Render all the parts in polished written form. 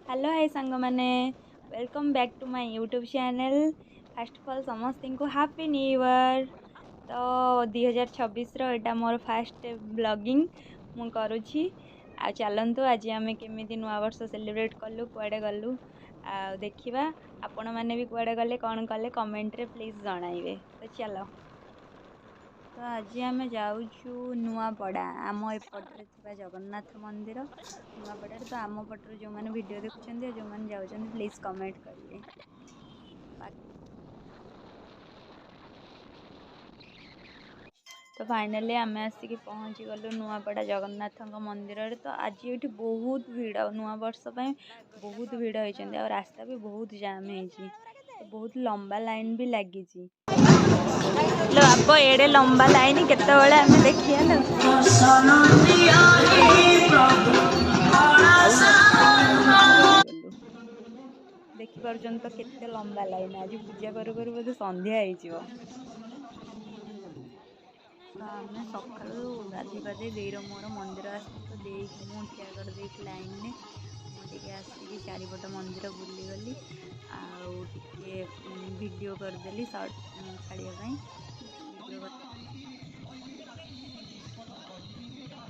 Hello high ସାଙ୍ଗମାନେ, welcome back to my YouTube channel. First of all ସମସ୍ତଙ୍କୁ happy new year. ତ 2026ର ଏଇଟା ମୋର ଫାଷ୍ଟ ବ୍ଲଗିଂ ମୁଁ କରୁଛି। ଆଉ ଚାଲନ୍ତୁ, ଆଜି ଆମେ କେମିତି ନୂଆବର୍ଷ ସେଲିବ୍ରେଟ୍ କଲୁ, କୁଆଡ଼େ ଗଲୁ ଆଉ ଦେଖିବା। ଆପଣମାନେ ବି କୁଆଡ଼େ ଗଲେ, କ'ଣ କଲେ, କମେଣ୍ଟରେ ପ୍ଲିଜ୍ ଜଣାଇବେ। ତ ଚାଲ, ତ ଆଜି ଆମେ ଯାଉଛୁ ନୂଆପଡ଼ା, ଆମ ଏପଟରେ ଥିବା ଜଗନ୍ନାଥ ମନ୍ଦିର ନୂଆପଡ଼ାରେ। ତ ଆମ ପଟରୁ ଯେଉଁମାନେ ଭିଡ଼ିଓ ଦେଖୁଛନ୍ତି ଆଉ ଯେଉଁମାନେ ଯାଉଛନ୍ତି, ପ୍ଲିଜ୍ କମେଣ୍ଟ କରିବେ। ତ ଫାଇନାଲି ଆମେ ଆସିକି ପହଞ୍ଚିଗଲୁ ନୂଆପଡ଼ା ଜଗନ୍ନାଥଙ୍କ ମନ୍ଦିରରେ। ତ ଆଜି ଏଇଠି ବହୁତ ଭିଡ଼, ନୂଆବର୍ଷ ପାଇଁ ବହୁତ ଭିଡ଼ ହେଇଛନ୍ତି ଆଉ ରାସ୍ତା ବି ବହୁତ ଜାମ୍ ହେଇଛି। ତ ବହୁତ ଲମ୍ବା ଲାଇନ୍ ବି ଲାଗିଛି। ଲୋ ବାପ, ଏଡ଼େ ଲମ୍ବା ଲାଇନ୍ କେତେବେଳେ ଆମେ ଦେଖିବା ଲୋ। ପହଞ୍ଚିଗଲୁ, ଦେଖିପାରୁଛନ୍ତି ତ କେତେ ଲମ୍ବା ଲାଇନ୍। ଆଜି ପୂଜା କରୁ କରୁ ବୋଧେ ସନ୍ଧ୍ୟା ହେଇଯିବ। ତ ଆମେ ସକାଳୁ ଗାଧୋଇ ପାଧୋଇ ଦେଇର ମୋର ମନ୍ଦିର ଆସିଛୁ। ତ ଦେଇକି ମୁଁ ଠିଆ କରିଦେଇକି ଲାଇନ୍ରେ ମୁଁ ଟିକେ ଆସିକି ଚାରିପଟ ମନ୍ଦିର ବୁଲିଗଲି ଆଉ ଟିକେ ଭିଡ଼ିଓ କରିଦେଲି ସର୍ଟ ଛାଡ଼ିବା ପାଇଁ। ଭିଡ଼ିଓ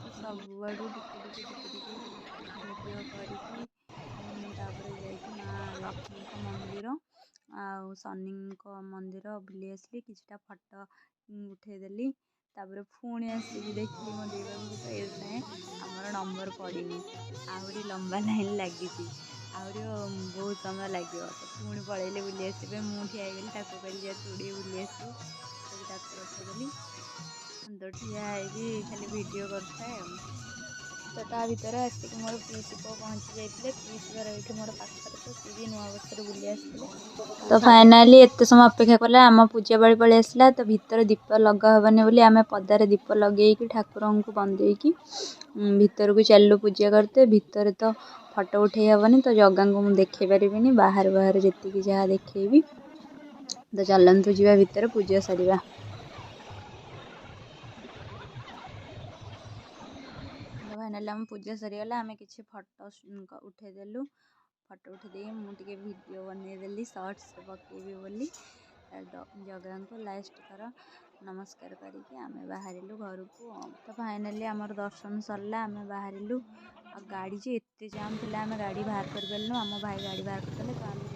ତ ସବୁଆଡ଼ୁ ଟିକେ ଟିକେ ଟିକେ ଟିକେ ଭିଡ଼ିଓ କରିକି ତାପରେ ଯାଇକି ମା ଲକ୍ଷ୍ମୀଙ୍କ ମନ୍ଦିର ଆଉ ଶନିଙ୍କ ମନ୍ଦିର ବୁଲି ଆସିଲି, କିଛିଟା ଫଟୋ ଉଠେଇଦେଲି। ତାପରେ ପୁଣି ଆସିକି ଦେଖିଲି ମୋ ଦେଇ ପାଖକୁ, ତ ଏ ଯାଏଁ ଆମର ନମ୍ବର ପଡ଼ିନି, ଆହୁରି ଲମ୍ବା ଲାଇନ୍ ଲାଗିଛି, ଆହୁରି ବହୁତ ସମୟ ଲାଗିବ। ତ ପୁଣି ପଳେଇଲେ ବୁଲି ଆସିବେ, ମୁଁ ଠିଆ ହେଇଗଲି। ତାକୁ କହିଲି ଯା ତୁ ଟିକେ ବୁଲି ଆସିବୁ, ତ ତାକୁ ପଠେଇଦେଲି। ତ ଠିଆ ହେଇକି ଖାଲି ଭିଡ଼ିଓ କରୁଥାଏ। ଆଉ ତ ତା ଭିତରେ ଆସିକି ମୋର ପିଇସି ପୁଅ ପହଞ୍ଚି ଯାଇଥିଲେ। ପିଇସି ଘର ଏଇଠି ମୋର ପାଖରେ, ତ ସିଏ ବି ନୂଆବର୍ଷରେ ବୁଲି ଆସିଥିଲେ। ତ ଫାଇନାଲି ଏତେ ସମୟ ଅପେକ୍ଷା କଲେ ଆମ ପୂଜା ପାଳି ପଳେଇ ଆସିଲା। ତ ଭିତରେ ଦୀପ ଲଗା ହେବନି ବୋଲି ଆମେ ପଦାରେ ଦୀପ ଲଗେଇକି ଠାକୁରଙ୍କୁ ବନ୍ଦେଇକି ଭିତରକୁ ଚାଲିଲୁ ପୂଜା କରିତେ। ଭିତରେ ତ ଫଟୋ ଉଠେଇ ହେବନି, ତ ଜଗାଙ୍କୁ ମୁଁ ଦେଖେଇ ପାରିବିନି, ବାହାରୁ ବାହାରୁ ଯେତିକି ଯାହା ଦେଖେଇବି। ତ ଚାଲନ୍ତୁ ଯିବା ଭିତରେ ପୂଜା ସାରିବା। ଫାଇନାଲି ଆମ ପୂଜା ସରିଗଲା, ଆମେ କିଛି ଫଟୋ ଉଠେଇଦେଲୁ। ଫଟୋ ଉଠେଇ ଦେଇକି ମୁଁ ଟିକେ ଭିଡ଼ିଓ ବନେଇଦେଲି ସର୍ଟସରେ ପକେଇବି ବୋଲି। ଜଗାଙ୍କୁ ଲାଷ୍ଟ ଥର ନମସ୍କାର କରିକି ଆମେ ବାହାରିଲୁ ଘରକୁ। ତ ଫାଇନାଲି ଆମର ଦର୍ଶନ ସରିଲା, ଆମେ ବାହାରିଲୁ। ଆଉ ଗାଡ଼ି ଯେ ଏତେ ଜାମ୍ ଥିଲା, ଆମେ ଗାଡ଼ି ବାହାର କରିପାରିଲୁନୁ, ଆମ ଭାଇ ଗାଡ଼ି ବାହାର କରିଦେଲେ। ତ ଆମେ